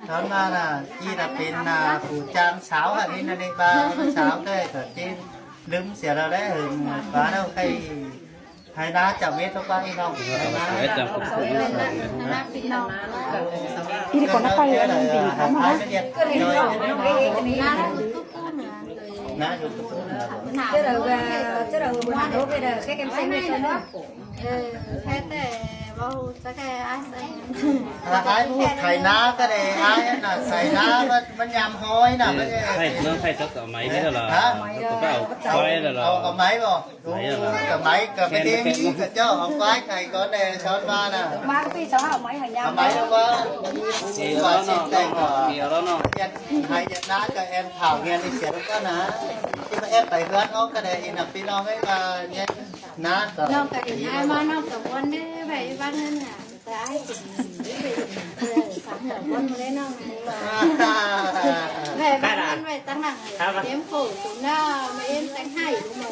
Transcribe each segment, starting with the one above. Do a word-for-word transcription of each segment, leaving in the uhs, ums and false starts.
Tón ꞌva ꞌnạ, ꞌchí ꞌnạ pên ꞌnạ phủ ꞌchang sáo hả, ꞌnị ꞌnạ ꞌnị ꞌva sáo ꞌtẹ ꞌcọ ꞌchí ꞌlứm sia ꞌlẹo ꞌlế hưng ꞌva ꞌlẹo khay. Hảư ꞌná chảu mết ꞌlẹo ꞌva ꞌnị ꞌnọng. Hảư ꞌná. ꞌNị ꞌnị ꞌcọ ꞌnặp ꞌva ꞌnị ꞌnọng. ꞌNị ꞌnọng. ꞌNạ YouTube. Chứ đâu, chứ đâu mà đố cái đời cái em xem cái đó. Thế thì bao chắc cái ai xem. Ai ú thảy ꞌná ꞌcọ đảy, ai ꞌnạ thảy ꞌná ꞌmắn, ꞌmắn nhăm ꞌhói ꞌnạ, ꞌmắn. Thảy, ꞌnọng thảy chắc ꞌcọ máy thế là. Hả? Chắc ꞌcọ ꞌcọ máy báu. Ú, ꞌcọ máy ꞌcọ ꞌmí đi, ꞌcọ ꞌchọ au ꞌquái thảy ꞌcọ đảy, chón ꞌva ꞌnạ. Má ꞌcọ ꞌpi chón au máy hả nhăm. Au máy ꞌlẹo ꞌva. Thì đó nó, thì đó nó. Hảư ꞌnạ ꞌcọ em thảo nghe đi sia ꞌlẹo ꞌcọ ꞌnạ. Chứ ꞌmá em pay ꞌhướn ꞌnọng ꞌcọ đảy, ꞌnị ꞌnọng ꞌpi ꞌnọng ꞌmá nhé. ꞌNạ ꞌcọ. ꞌNọng ꞌcọ ꞌhịn ai ꞌmá ꞌnọng ꞌcọ ꞌmuôn đé, ꞌvạy ꞌvắn ꞌnặn ꞌnạ. Tái. Sắm ꞌcọ ꞌmuôn ꞌmuôn đé ꞌnọng. ꞌVạy ꞌvắn ꞌnặn ꞌvạy tắng nẳng. Đêm khổ chúng nó mà em tắng hay mà.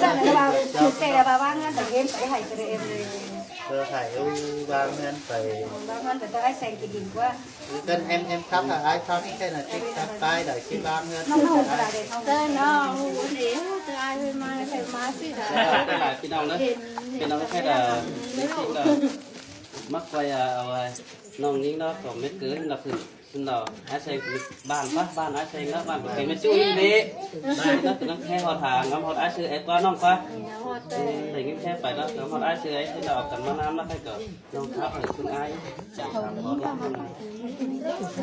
Chắc là bà, kể là bà ꞌvắn ꞌnặn tắng em phải hay cho em. Tớ thảy ú ꞌva ꞌngớn pay. ꞌVa ꞌngớn pay tớ ai xem kỷ niệm quá. Cơn em, em khắp hả ai khắp cái là thích khắp cái đời khi ba ꞌngớn. Nó không phải là để không. Tớ nó, ú đi, tớ ai hơi mà, hơi mà xí hả. Cái là cái nòng đó. Cái nòng cái là, cái là mắc quay à, à, nòng những đó còn mết cứ là phử. Xin lỗi, ai xem bàn quá, bàn ai xem đó, bàn của cái mết chú đi. Bàn đó, tớ nó khe hot hả, ngắm hot ai sư, em qua nòng qua. Để những khe phải đó, ngắm hot ai sư ấy, xin lỗi, cần món ăn nó phải cỡ.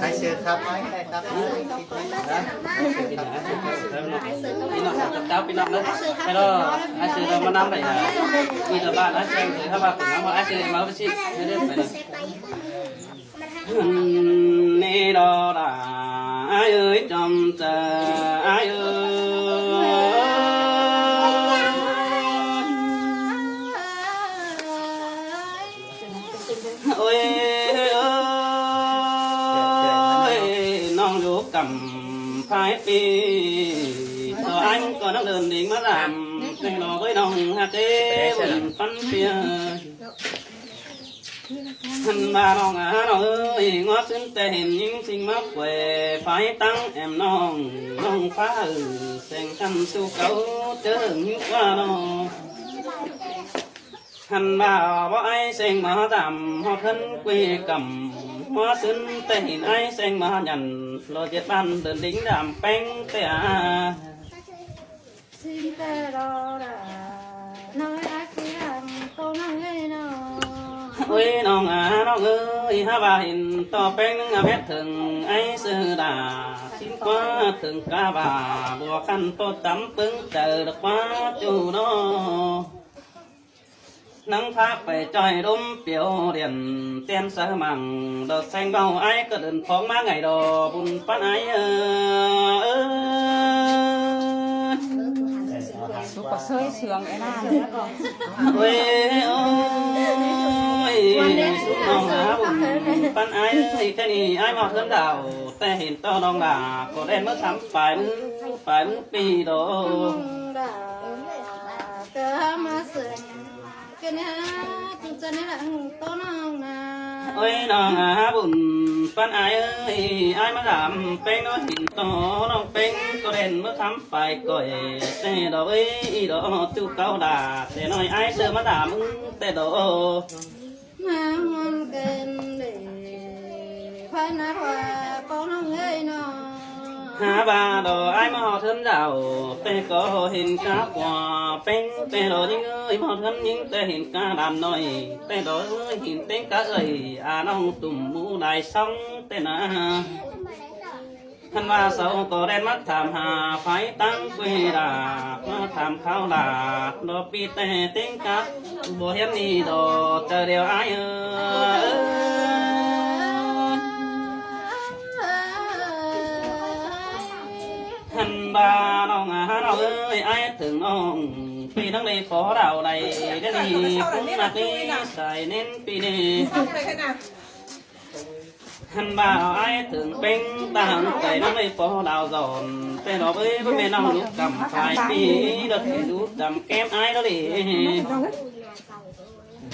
Ai sư khắp máy, ai khắp máy. Hello, ai sư đâu mà năm vậy hả? Đi đâu bạn, ai sư thì khắp bạn, ai sư mà có gì? Nê đó là ai ơi, chồng tờ ai ơi. Ôi ơi, nong dú căm phái phi. Tỏ anh có năng đơn đính mà làm. Nên nó với nong hạt tế buồn phân chia. Hăn ba nong á nong ơi, ngó xứng tê hình những sinh mắc quê phái tăng em nong, nong phá hử, seng khăn su cấu chớ hứng qua nong. Hăn ba bó ai seng mà dàm, họt hân quê cẩm, hó xứng tê hình ai seng mà nhằn, lo diệt ban đơn đính dàm peng tê à. Xin tê đó là nói ai cứ hàng tô năng ơi nó. Ôi nong à nong ơi, há ba hình tô peng nưng à mét thường ai sư đà. Xin quá thường cá bà, bùa khăn tô tắm pứng chờ được quá chu nó. Nắng Pháp phải choi đốm piếu điện, tiên sớ màng, đợt xanh bao ai cứ đơn phóng má ngày đồ bùn phát ai ơ. Súc có sới sướng cái nào. Ôi ôi, súc nong á bùn phát ai, thì cái này ai mà hơn đảo, tê hình to nong đà, có đen mất thắm phải mứ, phải mứ pi đồ. Cơ mà sướng. Ôi nong á bùn păn ai ơi, ai mà dám peng nó hình to nong peng có đèn mất thắm phải cõi tê đó ơi, đó chu cao đà tê nói ai sơ mà dám tê đó. Mà ngon kèn để phan á hoa có nong ơi nó. Há ba đó ai mà họ thân đảo, tê có hình cá quà peng, tê đó những ơi họ thân những tê hình cá đàn nói, tê đó ơi hình tên cá ơi, à nong tùm mũ đài sóng, tê nà. Hăn ba sau có đen mắt tham hà, phái tăng quê đà, mà tham kháo đà, đó pi tê tên cá, bố hiến đi đó, chờ điều ai ơi. Hăn ba nong à nong ơi, ai thường nong, pi nong đi phó đạo này, đến đi cũng là đi sai nên pi đi. Hăn ba ai thường peng ta hăng cày nong đi phó đạo dọn, tê đó với với mẹ nong lũ cắm phải pi, đợt lũ cắm kém ai đó đi.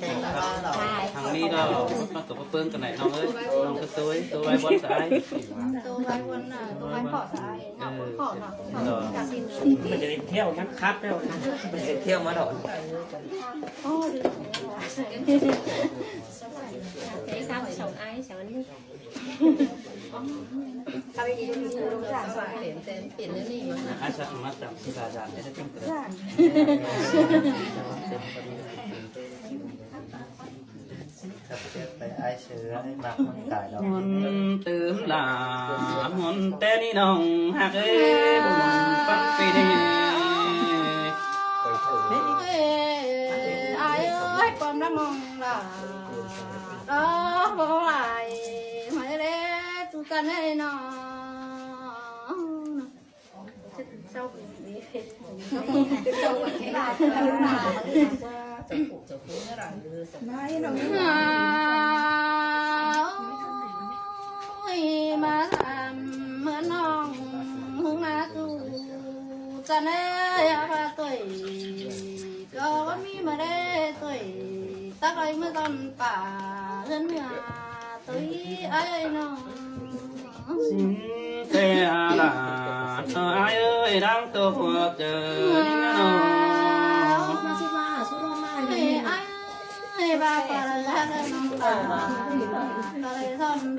Thẳng ꞌnị ꞌnọ, ꞌmá ꞌcọ ꞌpá ꞌpơng căn ꞌnị ꞌnọng ới, ꞌnọng ꞌcọ ꞌsội, ꞌsội ꞌvạy ꞌvón sải. ꞌSội ꞌvạy ꞌvón, ꞌsội ꞌvạy ꞌvón ꞌnọ, ꞌcọ ꞌcọ ꞌnọ. Mình sẽ đi theo ngắm khắp đâu. Mình sẽ theo mà đỏ. Thế sao phải sống ai, sống ăn đi. Ai sao mà tạm xí bà già thế đấy, không được. Ai sư ơi, ꞌmặc ꞌmắn cải đọc. ꞌMắn tứm lả, ꞌmắn té ꞌnị ꞌnọng ꞌhặc ới, bun ꞌpắn phi đi. Ơi, ai ơi, ꞌquám đá mong lả, đó bố lai, mai lé, tu căn ới nó. Ôi, mà thăm mưa nong, hương mà tu, ta nê, ba tuổi, có mi mà đê tuổi, ta coi mưa con pả, hơn mưa. Ơi, ai ơi, nó. Xin tê à là, ờ, ai ơi, đang tô hộp chờ, những cái nó. Ơi, ai ơi, ba, ba, là, là, là, nó, ba, ba, là, là, thon, thon,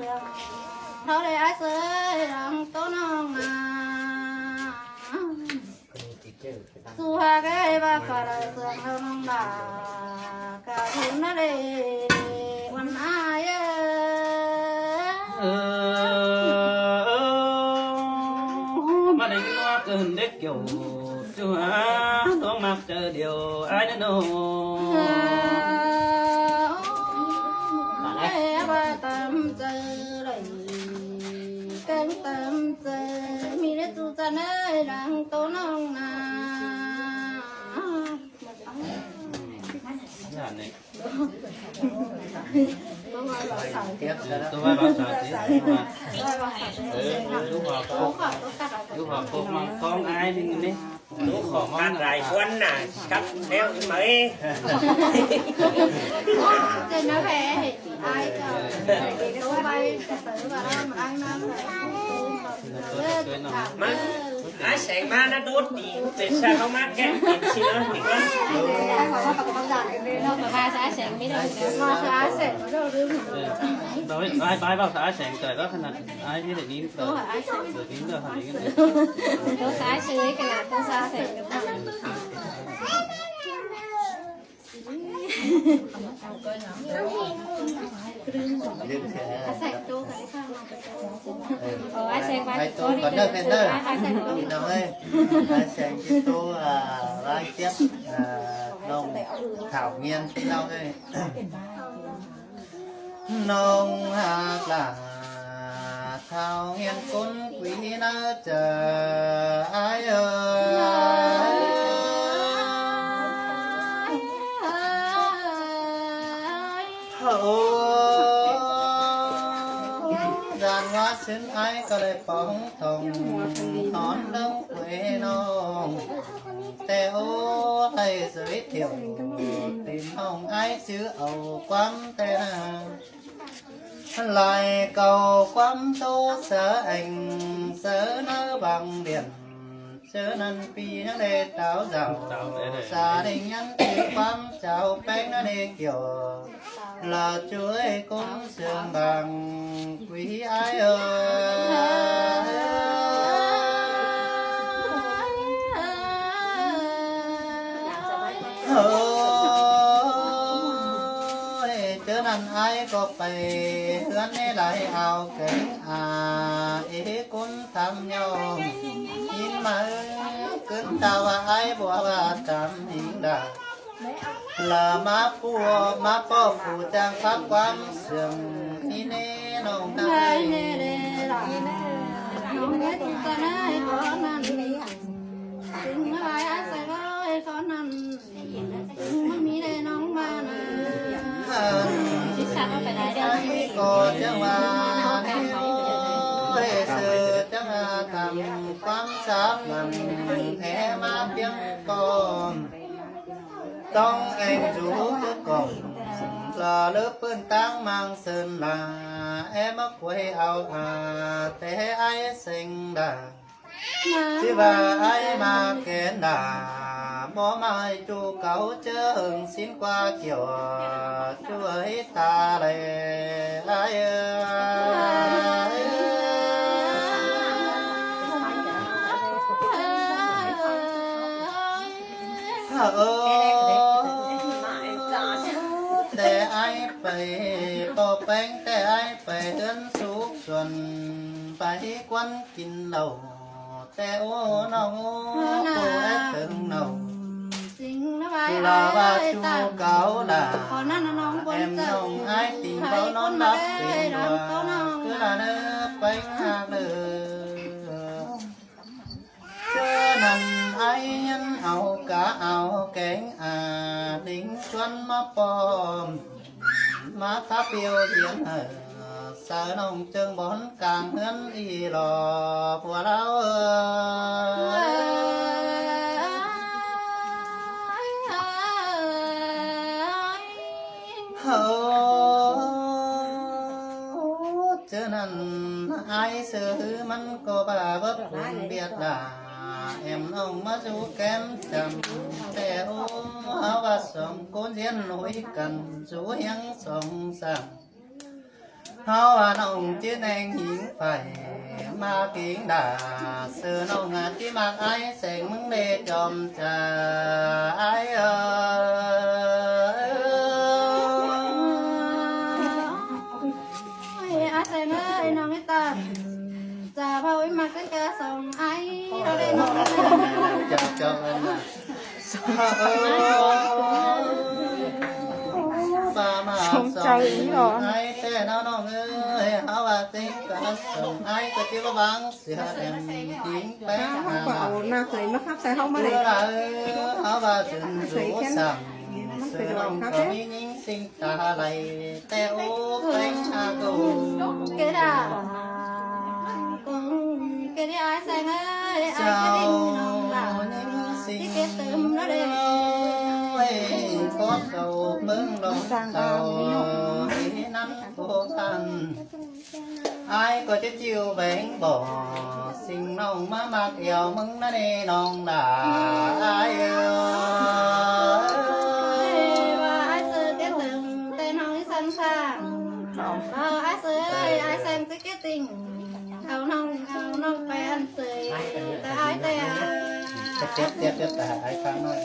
thon, ai ơi, đang tô nó, à. Su ha cái ba phà đà sương hương đà, cả thôn nó đi, quan ai ơi. Mà đi nó cơn đếch kiểu, su ha, nó mặc trời điều ai nó nô. Ai ba tâm trời đẩy, cơn tâm trời, mi lê tu ta nơi đang tô nông à. Dạ này. Tôi vai bảo sao thế. Ừ, ừ, lúc họ có, lúc họ có mang con ai đi này. Tú khổ mát lai cuốn nả, cắp đéo chứ mấy. Trên nó về, ai cho, để nó bay, cái tớ vào đó mà ăn nó. Má, ai sẻng má nó đốt đi, để sao không mát cái, thì nó đi quên. Mà sao ai sẻng mới đâu. Mà sao ai sẻng mới đâu. Rồi, ai bái vào sao ai sẻng cởi đó, ai biết để đi. Tôi hỏi ai sẻng. Rồi, đi rồi, hỏi đi. Tôi sao ai sẻng, cái nào tôi sao ai sẻng. Ai sẻng tôi, cái này không. Ồ, ai sẻng, ai sẻng, con đi con đi, đơ, đơ. Ai sẻng, con đi. Đi đâu ấy? Ai sẻng chứ tôi, à, lai tiếp, à, nông thảo nguyên chứ đâu ấy. Nông hạt là thảo nguyên cốn quý nơ chơ ai ơi. Hơ ô, dàn ngó xuyến ai có lẽ bóng thông, hón đông quê nông. Tê ô, thầy giới thiệu tìm hồng ai chứ ẩu quán tê nà. Lai cầu quán tô sớ ảnh sớ nơ bằng điện. Sớ năn pi nơ lê táo dạo. Gia đình nhắn tin quán chào peng nơ lê kiểu. Là chuối cúng sương bằng quý ai ơi. Ôi, chớ năn ai có phải hứa nê lại ao kính à, ý cún thăm nhau. Nhìn mà cứng tao ai bùa bà tắm hình đà. Là má pua, má pua phủ trang pháp quán sương, ý nê nông nai. Nông nê tụ ta nai có năn. Chính nó ai ai sai có ai có năn. Chính nó mi đây nông mà nà. Ai có chớ mà, ai sư chớ mà tắm quán sáp năn, é má piếng con. Tông anh rú cứ cổng là lớp bươn táng mang sơn là em mắc quay ao à, té ai sinh đà. Chứ bà ai mà kén đà, mó mai chu cáu chớ hưng xin qua kiểu, chu ấy ta lệ ai ơi. Ơ, té Súc xuôn pay ꞌquám kin lảu, té ố ꞌnọng ố, ꞌpộ é tớng nảu. Chính nó ꞌvái là ꞌvái ơi, chu ta cáo là có ꞌnặn nó ꞌnọng ꞌquám em ꞌnọng ơi, ái tình ꞌvái báu ꞌnón ꞌquám đắp ơi, pên đón đua, có ꞌnọng cứ là nớ pay hạc lơ. ꞌChớ ꞌnặn ái ꞌnhắng au cá au kéng a đính ꞌchuốn ꞌmá pom, ꞌmá khắp ꞌpiêu diễn hở, sau ꞌnọng ꞌchương bón cang ꞌhướn ꞌnị lo pua ꞌláo ơi. Hơ, ꞌchớ ꞌnặn ái sư ꞌmắn ꞌcọ ꞌva bớp phun điệt lả, em ꞌnọng ꞌmá dú kém chăm, té ố, hảư ꞌva song ꞌcốn diễn ꞌnọi căn, dú hiếng song sàng. Hảư ꞌva ꞌnọng ꞌchí ꞌneng hính phải, ꞌmá kính đả, sư ꞌnọng ꞌchí ꞌmặc ái seng ꞌmứng đe chom chả ái ơi. Ôi, ái seng ơi, ꞌnọng ꞌí ta. Chả bao ꞌí ꞌmặc cái ca song ái, nó đây ꞌnọng. Chào, chào em ạ. Ba mà song chào ý rồi. Ái té ꞌnọng ơi, hảư ꞌva ꞌtếng ca song ái ꞌcọ ꞌchí ꞌva bang sửa em kính pé. Hảư ꞌva ꞌnạ khởi ꞌmá khắp sai ꞌháu ꞌmá đảy. Hảư ꞌva sưn dú săng, sửa ꞌnọng ꞌcọ ꞌmí ꞌnhính sing ta lai té ố peng a ꞌcọ. Kê đa. Kê đa ái seng ơi, ái kê đinh ꞌnọng lả. Chao ꞌnhính sing. Chí kê tứm ꞌnớ đê. Ôi, có sầu bướng lòng sầu, ý nắn vô than. Ái ꞌcọ ꞌchí ꞌchịu béng bó, sing ꞌnọng ꞌmá ꞌmặc eo ꞌmứng ꞌnặn ê ꞌnọng lả ái ơi. Ê, ꞌva ái sư kê tứm, té ꞌnọng ꞌí săng săng. Ờ, ái sư ơi, ái seng ꞌchí kê tứm. Au ꞌnọng, au ꞌnọng pay ăn sơi, té ái té a. Tết, Tết, Tết, ta ái kháng ꞌnọi,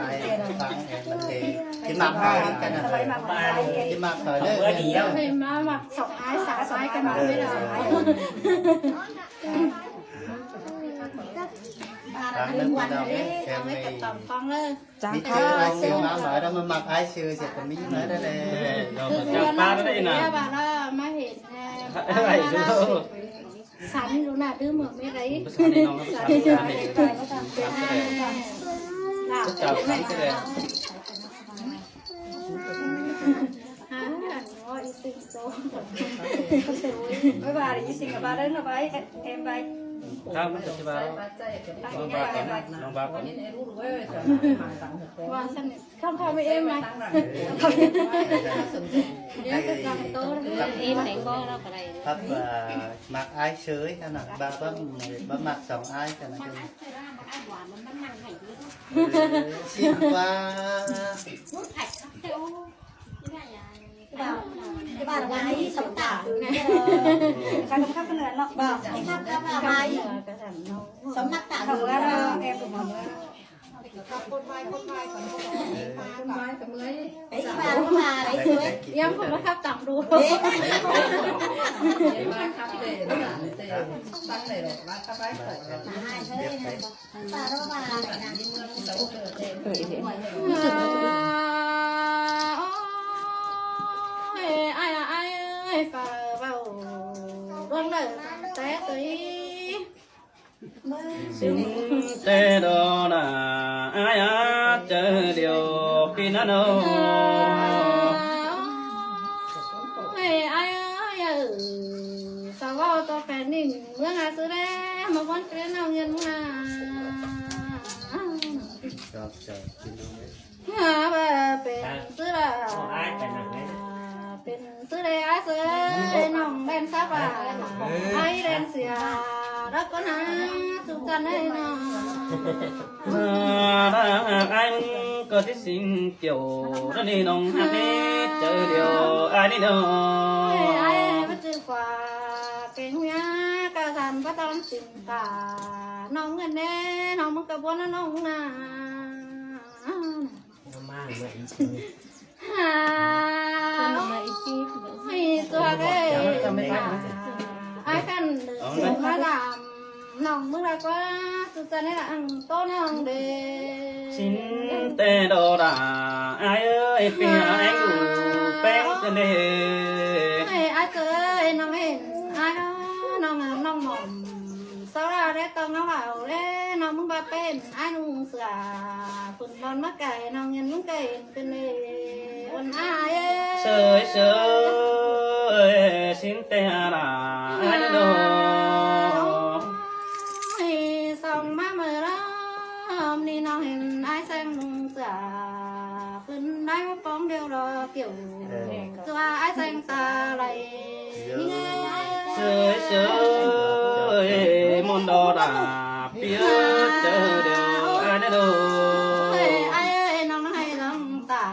ái kháng em ꞌmắn đê. Kin ꞌmặc kháng cái ꞌnặn. Kin ꞌmặc kháng đê. Ê, ꞌmá ꞌmặc song ái, song ái cái ꞌnặn mới đa. Kháng đê, kháng đê. Chăng ꞌmí ꞌchư ái sư ꞌmá ꞌmá đa ꞌmá ꞌmặc ái sư ꞌchí ꞌcọ ꞌmí ꞌmá đa đê. Ê, ꞌnọng ꞌmá chăng kháng đê ꞌnạ. Ê, ꞌva ꞌnạ ꞌmá hên, ê, ꞌmá ꞌmá sắn ꞌlụk ꞌnạ, tứm ꞌmự ꞌmí đảy. Sắn ꞌnọng, sắn ꞌnọng. Sắn ꞌnọng. Chào sắn cái đê. Hả? Ôi, ꞌí sing số. Bye bye, ꞌí sing bye bye, nó bye, em bye. Không, nó chỉ bye. Nó bye, nó bye. Ủa, sao không, không em mà. Em cái con tôi. Em này con nó cái này. Khắp, à, ꞌmặc ái sư ꞌnặn, ba bá, bá ꞌmặc song ái ꞌnặn. Sim ꞌva. Cái bà, cái bà là bà ấy sống tả. Khắp, khắp cái nơi nó. Vâng, cái khắp, khắp bà ấy. Sống khắp tả người đó. Em cũng Đấy, bà, bà đấy rồi. Em cũng khắp tả đủ. Đấy. Khắp để, để, để, khắp để, khắp để, khắp để. Ôi, ai, ai, ai, phải bảo con đợi té tới. Xin té đó là ai á, chớ điều khi nó đâu. Ôi, ai, ai, ai, sao bảo tao phải nín mưa ngã xưa đấy, mà con phải nào nghiêng ngã. Hả, bà pên sư đa. Pên sư đa, ái sư ơi, ꞌnọng đen sắp à. Ái đen xìa, đó con hả, sụp săn đây nó. Ái ꞌcọ ꞌchí sing chiêu, đó ꞌnị ꞌnọng hả, ꞌnị chớ điều, ái ꞌnị nó. Ái, ái, bắt chữ khóa, kênh huyá, cả sàn bắt tao tìm tả, ꞌnọng ngân nê, ꞌnọng mưng cả buôn ꞌnọng nà. Ôi, tua cái. Ai căn nư sung ma dam, ꞌnọng ꞌmướng ꞌlạ ꞌquá, ꞌsứ ꞌchăn ꞌnị ꞌlạ ăn ꞌtố ꞌnọng đê. Sính ꞌtẹ đo đa, ai ơi, pia ai ngủ pén cơn đê. Ai ơi, ꞌnọng hên, ai ơi, ꞌnọng, ꞌnọng mỏm. Sau đa đé tong ꞌnọng bảo đé, ꞌnọng ꞌmướng ba pên, ai nung sửa, phun non mắc cải, ꞌnọng nghiên ꞌmướng cải. Sới sới, sính ꞌtẹ đa, ai đơ đô. Song ꞌmá mơ ꞌlạ, ꞌnị ꞌnọng hên ai seng nung sửa, phun đai ꞌmá póng điêu đo kiểu. Sua ai seng ta lai. Sới sới, môn đo đa, pia chơ điêu, ai đơ đô. Ai ơi, ꞌnọng ꞌnọng hên ꞌnọng ta.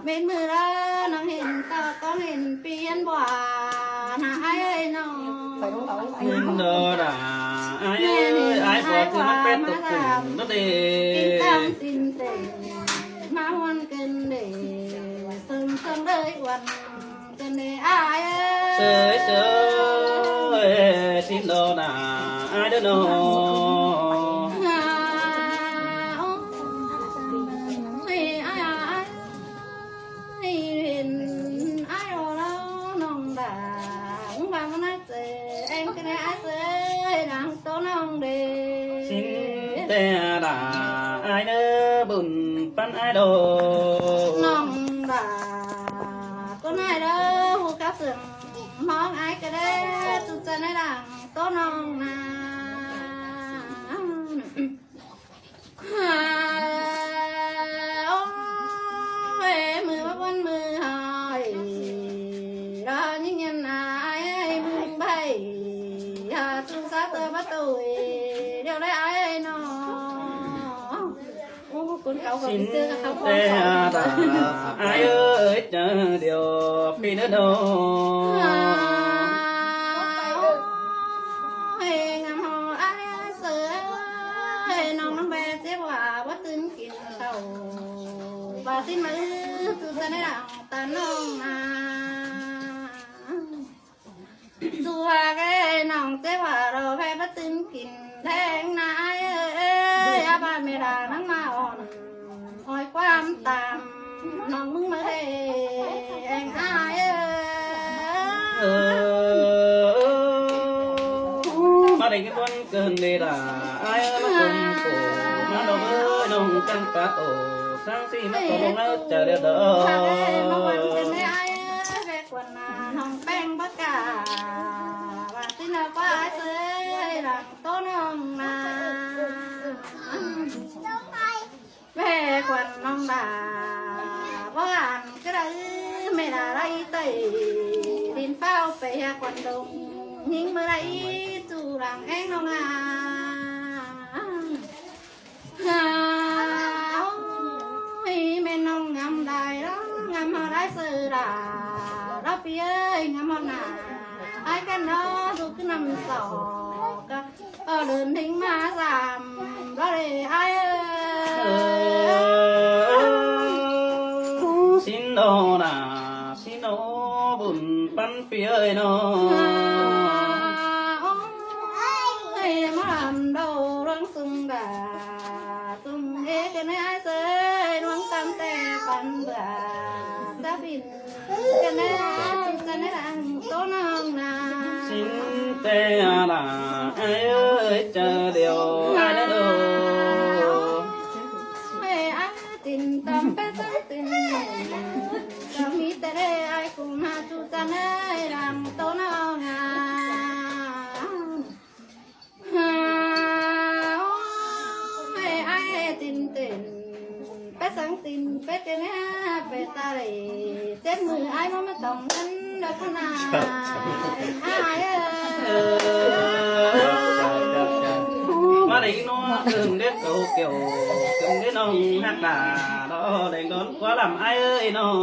Mên mưa ꞌlạ, ꞌnọng hên ta, con hên piến bua. Na ai ơi, ꞌnọng. Mên đo đa, ai ơi, ai bua cứ mắc pét tộc tỉnh, nó đi. Tin tâm, tin tỉnh. Má huân cơn để, sông sông đới huân. Sới sới, sính đo đa, ai đơ đô. Sính ꞌtẹ đa, ai đơ bun păn ai đô. ꞌNọng đa, con ai đơ, hú cắp sương. Mong ai cà đê, ꞌsứ ꞌchăn ꞌnị ꞌlạ ăn ꞌtố ꞌnọng na. Ôi, mưa bắp bón mưa hỏi. Đó, những nhân ai, ai mưa bay. Hả, ꞌsứ sá tơ bá tui. Điêu đé ai nó. Sính ꞌtẹ đa, ai ơi, chơ điêu, pin đơ đô. Ôi, ngắm hò ai sới, ꞌnọng ꞌnọng bé chếp hua, bá tứn kin khảu. Bá sính ꞌmá ư, ꞌsứ ꞌchăn ꞌnị ꞌlạ ăn ta ꞌnọng na. Sua ꞌnọng chếp hua đo ꞌvẹ bá tứn kin ꞌtếng na ai ơi, á bá mê đa ꞌnặn ꞌmá ón. Ói ꞌquám tam, ꞌnọng ꞌmướng ꞌmá ꞌlạ, eng ai ơi. Má đảy kin ꞌmuôn cơn đê đa, ai ơi, má cơn khổ, má đo ơi, ꞌnọng căn pát ổ, sáng sí má khổ bóng ná chả đẹp đỏ. Ai ơi, má ꞌquám cơn đê ai ơi, ꞌvẹ ꞌquám na, ꞌnọng peng bá cả, bá sính ꞌnọng ꞌquá ai sới, lăng ꞌtố ꞌnọng na. Vé khuôn ꞌnọng đa, bó ăn ꞌcứ đaư, mê đa đaư ꞌtới, đin pháo pê hia khuôn đông, ꞌnhính ꞌmưa đaư, ꞌchu lăng eng ꞌnọng a. Ôi, mên ꞌnọng ngắm đai đó, ngắm hảư đai sư đa, đó pi ơi, ngắm hảư nả, ai căn đó, ꞌchu ꞌcứ năm sỏ, ꞌcọ Ờ, đưn thính ꞌmá sam, bá đê ai ơi. Sính ꞌnọng nả, sính ꞌnọng bun păn pi ơi ꞌnọng. Ôi, ꞌmá lăm đâu ꞌluống sung đa, sung ê kơ ꞌnị ai sới, ꞌluống tam ꞌtẹ păn bươn, sa pin. Sính ꞌtẹ đa, ai ơi, chơ điêu, ai đơ đô. Ôi, ai tin tin, pét sáng tin, pét cái ná, pét ta đảy, chết mười ai mà mà tổng thân được con à. Ai ơi. Má đảy nó đừng đết cầu kiểu, đừng đết nó hắc đà, đó, đừng đón quá làm ai ơi nó.